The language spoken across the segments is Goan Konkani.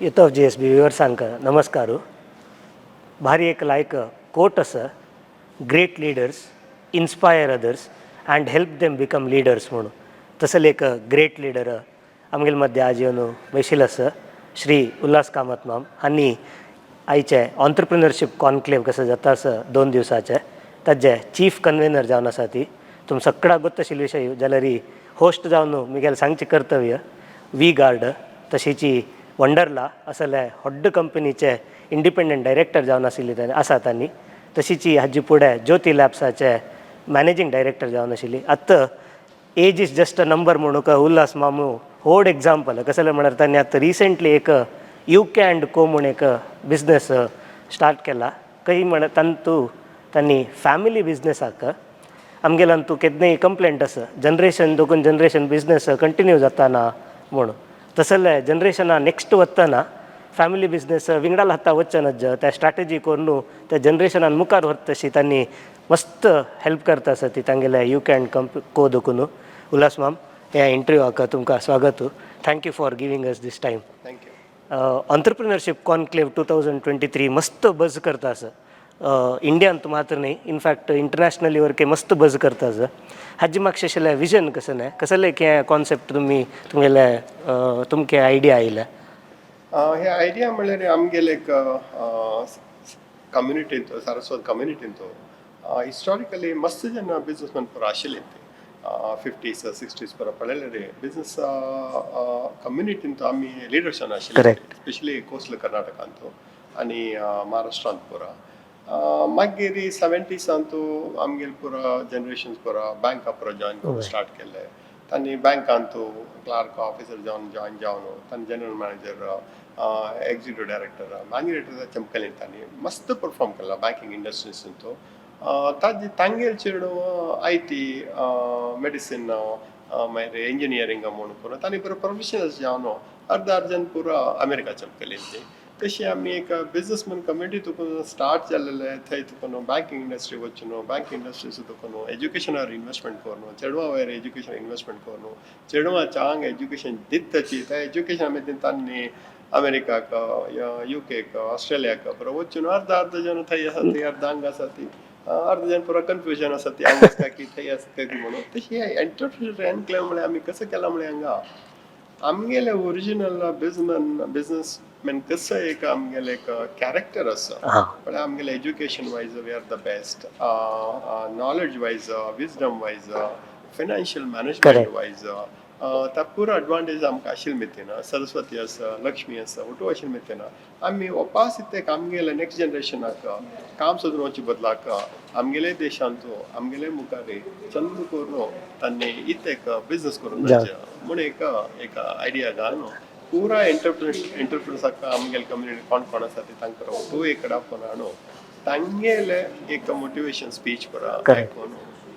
युथ ऑफ जीएसबी व्युअर्सांक नमस्कार. भारी एक लायक कोट आसा, "Great leaders inspire others and help them become leaders" म्हणून. तसले एक ग्रेट लिडर आमगेले मध्य आज येवन बशिल्लो आसा, श्री उल्हास कामत माम. आनी आयचे ऑन्टरप्रिनरशीप कॉन्क्लेव कसं जाता आसा 2 दिवसाचे, ताजे चीफ कन्वेनर जावन आसा. ती तुम सगळा गोत्त आशिल्ले विशय जाल्यार होस्ट जावन मिगेल सांगचें कर्तव्य. वी गार्ड तशीची वंडरला असले व्हड कंपनीचे इंडिपेंडंट डायरेक्टर जावन आशिल्ली आसा तांणी. तशीची हाजी फुडें ज्योती लॅब्साचे मॅनेजींग डायरेक्टर जावन आशिल्ली. आतां age is just a number म्हणून उल्हास मामू व्हड एग्जाम्पल. कसलें म्हळ्यार तांणी आतां रिसेंटली एक you K and को म्हूण एक बिजनस स्टार्ट केला. खंय म्हळ्यार तांतू तांणी फॅमिली बिजनसाक, आमगेल्यान तूं केन्नाय कंप्लेंट आसा, जनरेशन दोगून जनरेशन बिजनस कंटिन्यू जाता ना म्हणून. तसले जनरेशना नेक्स्ट वतना फॅमिली बिजनस विंगडाला हाता वचनच, त्या स्ट्रॅटेजी करून त्या जनरेशनान मुखार व्हरता तशी तांणी मस्त हेल्प करता आसा ती तांगेले you K and को दोकून. उल्हास माम, ह्या इंटरव्यूआक तुमकां स्वागत. Thank you for giving us this time. Thank you. Entrepreneurship conclave 2023 मस्त बज करता आसा. इंडियांत मात्र न्ही, इनफॅक्ट इंटरनॅशनली वरके मस्त बज करता आसा. हाजी मातशें आशिल्लें विजन कसं न्ही, कसलें की कॉन्सेप्ट तुमी तुमगेले तुमके आयडिया आयल्या? हे आयडिया म्हणल्यार आमगेले एक कम्युनिटींत, सारस्वत कम्युनिटींत हिस्टॉरिकली मस्त जेन्ना बिजनेसमॅन पुरो आशिल्ले ते फिफ्टीज सिक्स्टीज पुरो पळयले, बिजनेस कम्युनिटींत आमी लिडर्सान आशिल्ले. स्पेशली कोस्टल कर्नाटकांत आनी महाराष्ट्रांत पुरा. मागीर सेवेंटीसांत आमगेले पुरा जनरेशन्स पुरा बँका पुरा जॉयन करून स्टार्ट केले. तांणी बँकांत क्लार्क ऑफिसर जावन जॉयन जावन तांणी general manager, executive director, managing director चमकले. तांणी मस्त परफॉर्म केला बँकिंग इंडस्ट्रीसून. ताजी तांगेल चेडूं IT, medicine, मागीर इंजिनियरींग म्हणून करून तांणी पुरो प्रोफेशनल्स जावन अर्द अर्जन पुरो अमेरिका चमकले ती. तशी आमी एक बिजनेसमॅन कम्युनिटी तुका स्टार्ट जाल्लेले. थंय तुका न्हू बँकिंग इंडस्ट्री वचून न्हू, बँकिंग इंडस्ट्री तुका न्हू एज्युकेशनार इन्वेस्टमेंट करून, चेडवां वयर एज्युकेशन इन्वेस्टमेंट करून, चेडवां चांग एज्युकेशन दितची, त्या एज्युकेशन आमी तांणी अमेरिकाक, युकेक, ऑस्ट्रेलियाक पुरो वचून अर्द अर्द जण थंय आसा ती, अर्द हांगा आसा ती, अर्द जण पुरो कन्फ्युजन आसा ती, हांगा आसता की थंय आसता की म्हणून. तशी एंटरप्रिनर एनक्लेव म्हळ्यार आमी कसं केलां म्हळ्यार हांगा आमगेले ओरिजिनल बिजनेसमॅन कसं एक आमगेले एक कॅरेक्टर आसा. पण आमगेले education wise we are the best, knowledge wise, wisdom wise, financial management wise त्या पुरो एडवांटेज आमकां आशिल्ले मितीन. सरस्वती आसा, लक्ष्मी आसा, ओटू आशिल्ले मितीन आमी वापास इतले आमगेले नेक्स्ट जनरेशनाक काम सोदून वचचे बदलाक आमगेले देशांत आमगेले मुखार चंद करून तांणी इतले एक बिजनेस करून जावचें म्हूण एक एक आयडिया घालून पुरा एंटरप्रिनर्साक आमगेले कम्युनिटी कोण कोण आसा ते तांकां ओटू एक कडेन आपोवन हाडून तांगेले एक मोटिवेशन स्पीच करा आयकून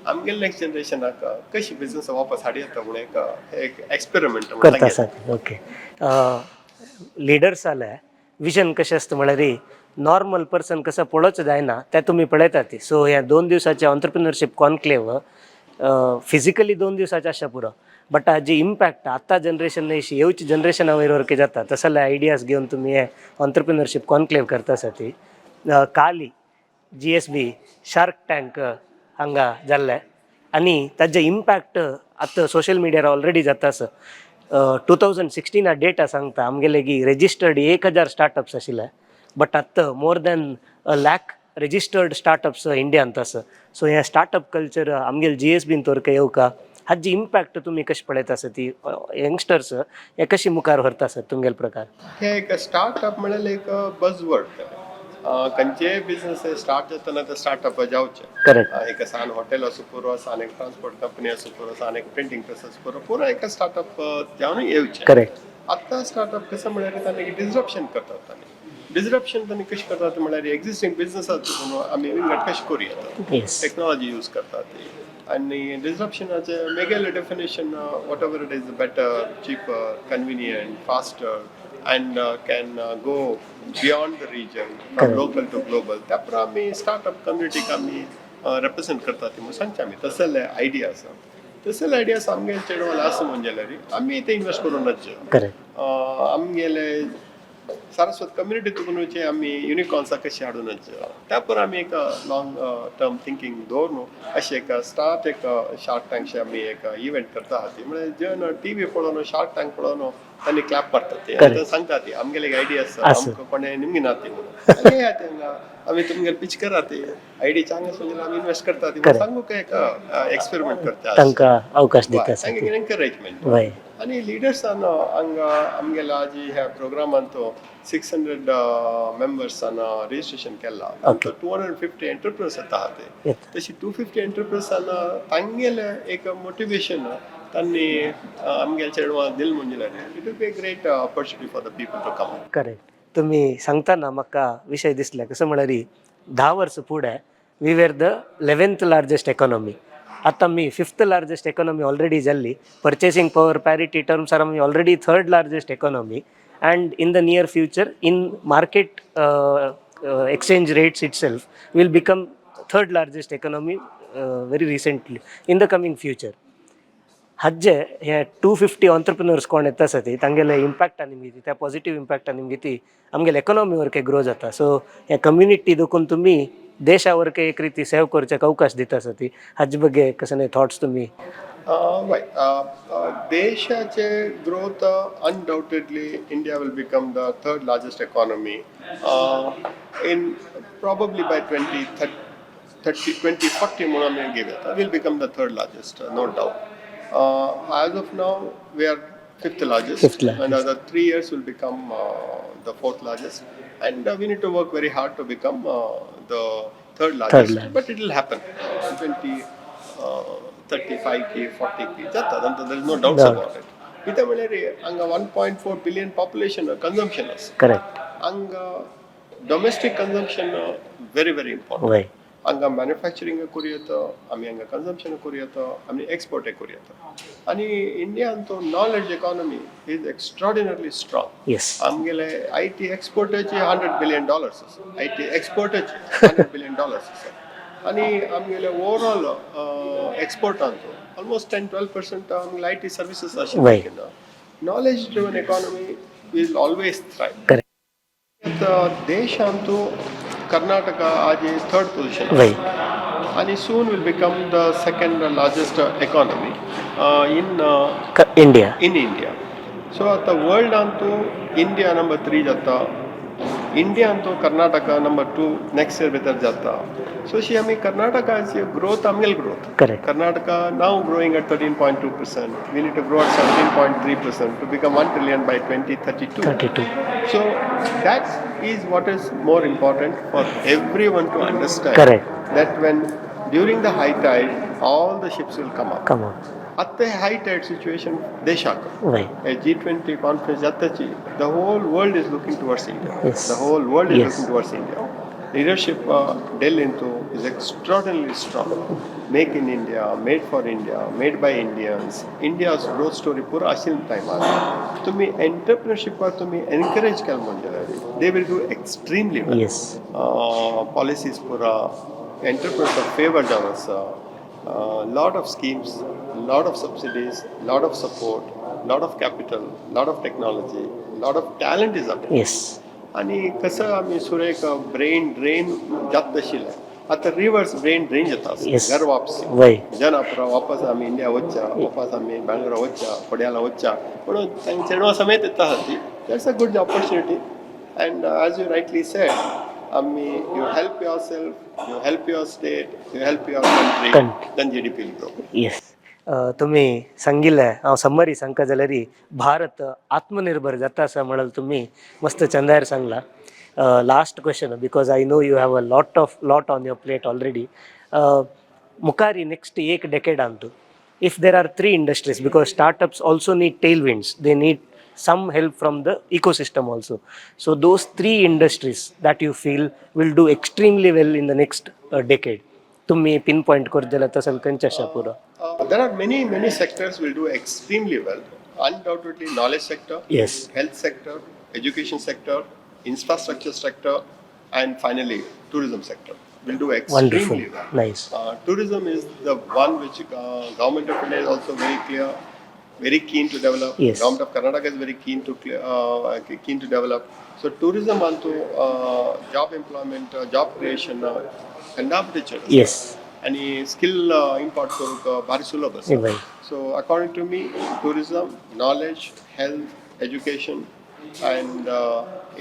आमगेले नेक्स्ट जनरेशनाक कशी बिजनेस वापस हाडी येता म्हूण एक एक एक्सपेरिमेंट. करता आसा. ओके, लिडर्स जाल्यार विजन कशें आसता म्हळ्यार नॉर्मल पर्सन कसं पळोवच जायना, तें तुमी पळयतात ती. सो ह्या 2 दिवसाचे ऑन्टरप्रिनरशीप कॉन्क्लेव फिजिकली 2 दिवसाचे आसता पुरो, बट हाजी इम्पॅक्ट आतां जनरेशन येवची जनरेशना वयर वरके जाता. तसले आयडियाज घेवन तुमी हे ऑन्टरप्रिनरशीप कॉन्क्लेव करता आसा ती. काली जीएसबी शार्क टँक हांगा जाल्लें आनी ताजे इम्पॅक्ट आतां सोशल मिडियार ऑलरेडी जाता आसा. 2016 डेटा सांगता आमगेले की रेजिस्टर्ड 1000 स्टार्टअप्स आशिल्ले, बट आतां more than a lakh registered startups इंडियांत आसा. सो हें स्टार्टअप कल्चर आमगेले जीएसबीन तोरके येवका, हाजी इम्पॅक्ट तुमी कशें पळयता आसा? ती यंगस्टर्स हे कशी मुखार व्हरता आसत तुमगेले प्रकार? हे एक स्टार्टअप म्हणल्यार एक बजवर्ड. खंयचेय बिजनेस स्टार्ट जातना ते स्टार्टअप जावचे. एक सान हॉटेल आसूं पुरो, सान एक ट्रान्सपोर्ट कंपनी आसूं पुरो, सान एक प्रिंटींग प्रेस आसूं पुरो, पुरो एक स्टार्टअप जावन येवचें. आतां स्टार्टअप कसं म्हळ्यार तांणी डिसरप्शन करतात. तांणी डिसरप्शन तांणी कशें करतात म्हळ्यार एक्झिस्टींग बिजनसाक आमी विंगड कशें करूं येता, टेक्नॉलॉजी यूज करतात ती. आनी डिसरप्शनाचे मेगेले definition, whatever it is better, cheaper, convenient, faster and can go beyond the region, from local to global. त्या प्रमाणे आमी स्टार्टअप कम्युनिटीक आमी रेप्रेझेंट करतात ती म्हणून सांगचे आमी. तसले आयडिया आसा, तसले आयडियास आमगेले चेडवान आसा म्हणून जाल्यार आमी ते इन्वेस्ट करूं नज. आमगेले सारस्वत कम्युनिटी तुकून आमी युनिकॉर्न्सा कशी हाडून त्या पर आमी एक लॉंग टर्म थिंकींग दवरून अशें एक स्टार्ट एक शार्क टँकशे आमी एक इव्हेंट करता आहा ती. म्हळ्यार जेन्ना टीव्ही पळोवन, शार्क टँक पळोवन तांणी क्लॅप मारतात ते आनी ते सांगता ती आमगेले एक आयडिया आसा, आमकां कोणें निमगी ना ती म्हणून. आनी येयात हांगा, आमी तुमगेले पिच करा, ती आयडिया चांगली आसा जाल्यार आमी इन्वेस्ट करता ती सांगूक एक एक्सपेरिमेंट करता. तांकां अवकाश दिता. एनकरेजमेंट. आनी लिडर्सान हांगा आमगेले आजी ह्या प्रोग्रामान 600 मेंबर्सान रजिस्ट्रेशन केला. 250 एंटरप्रिनर्स येता आहा ते. तशी 250 एंटरप्रिनर्सान तांगेले एक मोटिवेशन तांणी आमगेले चेडवां दिल म्हूण जाल्यार it will be a great opportunity for the people to come. Correct. तुम्ही सांगताना म्हाका विशय दिसले कसं म्हळ्यार 10 वर्स फुडें we were the 11th largest economy. आतां आमी फिफ्थ लार्जस्ट एकोनॉमी ऑलरेडी जाल्ली. पर्चेसिंग पॉवर पॅरिटी टर्म्सार आमी already third largest economy, and in the near future, in market exchange rates itself, will become third largest economy very recently in the coming future. हाजे हे 250 ऑन्टरप्रिनर्स कोण येता आसा ती तांगेले इम्पॅक्टा निमगिती, त्या पॉझिटिव्ह इम्पॅक्टा निमगिती आमगेले एकोनॉमी वरके ग्रो जाता. सो हे कम्युनिटी देखून तुमी देशा वरके एक रिती सेव करचेक अवकाश दिता आसा ती. हाजे ಬಗ್ಗೆ कसले थॉट्स तुमी? वय, देशाचे growth, undoubtedly India will become the third largest economy in probably by 2030, 2040 म्हणून आमी घेवया, will become the third largest, no doubt. As of now we are fifth largest. Fifth largest. Another 3 years will become the fourth largest, and we need to work very hard to become the third largest. Largest. But it will happen. 20, 35 की 40 की जाता, there is no doubts Doubt. About it. कितें म्हणल्यार हांगा 1.4 billion population consumption आसा. हांगा domestic consumption very very important. हांगा मॅन्युफॅक्चरींग करूं येता आमी, हांगा कन्जम्पशन करूं येता आमी, एक्सपोर्टय करूं येता. आनी इंडियान तो knowledge economy is extraordinarily strong. आमगेले I T एक्सपोर्टाची $100 billion आसा. I T एक्सपोर्टाची $100 billion आसा आनी आमगेले ओवरऑल एक्सपोर्टान ऑलमोस्ट 10-12% आमगेले I T services आशिल्ले. Knowledge driven economy will always thrive. देशांतू Karnataka आज थर्ड पोझिशन आणि soon will become the second largest economy in India. In India. So आतां वर्ल्डांतू इंडिया नंबर थ्री जाता, इंडियांतू Karnataka number two next year भितर जाता. सो अशी आमी कर्नाटकाची ग्रोथ आमगेली growth. Karnataka now growing at 13.2%. We need to grow at 17.3% to become 1 trillion by 2032. 32. So that is what is more important for everyone to understand. That when during the high tide, all the ships will come up. Come on. At the high tide situation, देशाक a G20 conference जाताची, the whole world is looking towards India. The whole world is looking towards India. Leadership Delhi into is extraordinarily strong. Make in India, made for India, made by Indians. India's growth story पुरा आशिल्ले टायमार तुम्ही एंटरप्रिनरशिपाक तुम्ही एनकरेज केलें म्हणजे they will do extremely well. Policies पुरा एंटरप्रिनर्स फेवर जावन आसा. Lot of schemes, lot of subsidies, lot of support, lot of capital, lot of technology, lot of talent is up. आनी कसं आमी सुरेक ब्रेन ड्रेन जाता आशिल्लें, आतां रिवर्स ब्रेन ड्रेन जाता. घर वापसी जन पुरा वापस आमी इंडिया वचच्या, वापस आमी बँगलोरा वचच्या, कोड्याला वचच्या म्हणून तांकां चेडवां समेत येता आहा ती. That's a good opportunity, and as you rightly said, आमी you help yourself, you help your state, you help your country, Country. Then GDP will grow. Yes, तुम्ही सांगिल्लें हांव समरी सांगता जाल्यार भारत आत्मनिर्भर जाता आसा म्हणून तुम्ही मस्त चंदायर सांगला. Last question, because I know you have a lot on your plate already. मुखारी नेक्स्ट एक डेकेडांतू if there are three industries, because startups also need tailwinds, they need some help from the ecosystem also, so those three industries that you feel will do extremely well in the next decade, तुम्ही पिन पॉईंट करत जाल्यार तसं खंयचे आसा पुरो? There are many, many sectors will do extremely well. Undoubtedly, knowledge sector, health sector, education sector, infrastructure sector, and finally, tourism sector will do wonderful extremely well. Nice. Tourism is the one which government of India is also very clear. very keen to develop. Government of Karnataka is very keen to develop. So tourism ಅಂತೂ ಜಾಬ್ ಎಂಪ್ಲಾಯ್ಮೆಂಟ್, ಜಾಬ್ ಕ್ರಿಯೇಷನ್ ಕಂಡಾಪಟ್ಟೆ ಚಡ್. आनी स्किल इम्पोर्ट करूंक भारी सुलभ आसा. So according to me, tourism, knowledge, health, education and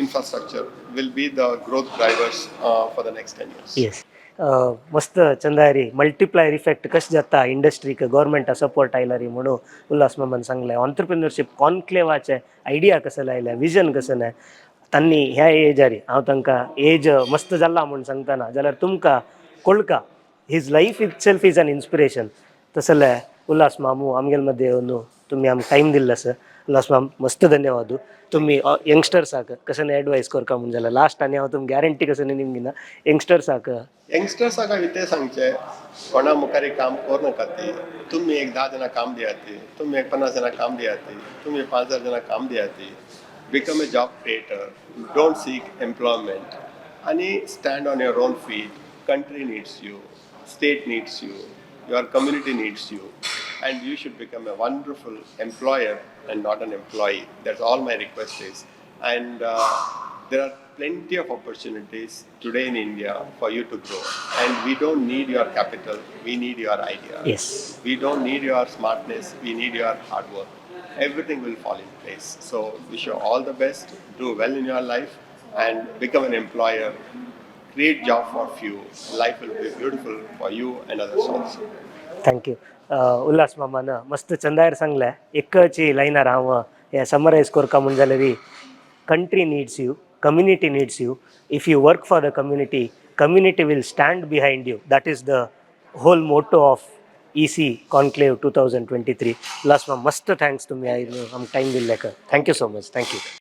infrastructure will be the growth drivers for the next 10 years. Yes, मस्त चंदारी मल्टिप्लायर इफेक्ट कशें जाता इंडस्ट्रीक गव्हर्मेंटा सपोर्ट आयला री म्हणून उल्हास मामान सांगलें. ऑन्टरप्रिनरशीप कॉन्क्लेवाचे आयडिया कसं लायल्या, विजन कसं नाही तांणी ह्या एजार. हांव तांकां एज मस्त जाला म्हूण सांगतना जाल्यार तुमकां कोळका, his life itself is an inspiration. तसले उल्हास मामू आमगेल मध्ये येवन तुम्ही आमकां टायम दिल्लो आसा. उल्हास माम, मस्त धन्यवाद. तुम्ही यंगस्टर्साक कसं एडवायस करका म्हूण जाल्यार लास्ट, आनी हांव तुमकां गॅरंटी कसं निमगिना यंगस्टर्साक. यंगस्टर्साक हांवें तें सांगचें, कोणा मुखार काम करूं नाका ती. तुमी एक 10 जाणां काम दियात, तुमी एक 50 जाणां काम दियात, तुमी 5000 जाणां काम दियात. Become a job creator, don't seek employment आनी stand on your own feet. Country needs you, state needs you, your community needs you, and you should become a wonderful employer and not an employee. That's all my request is. And there are plenty of opportunities today in India for you to grow. And we don't need your capital, we need your idea. We don't need your smartness, we need your hard work. Everything will fall in place. So, wish you all the best, do well in your life, and become an employer. Create job for few. Life will be beautiful for you and others also. Thank you Ulhas मामान मस्त चंदायर सांगलें. एकची लायनार हांव हें समरायज करता म्हूण जाल्यार, country needs you, community needs you. If you work for the community, community will stand behind you. That is the whole motto of EC Conclave 2023. Ulhas ma'am, मस्त thanks तुम्ही आमकां time दिल्ल्याक. Thank you so much, thank you.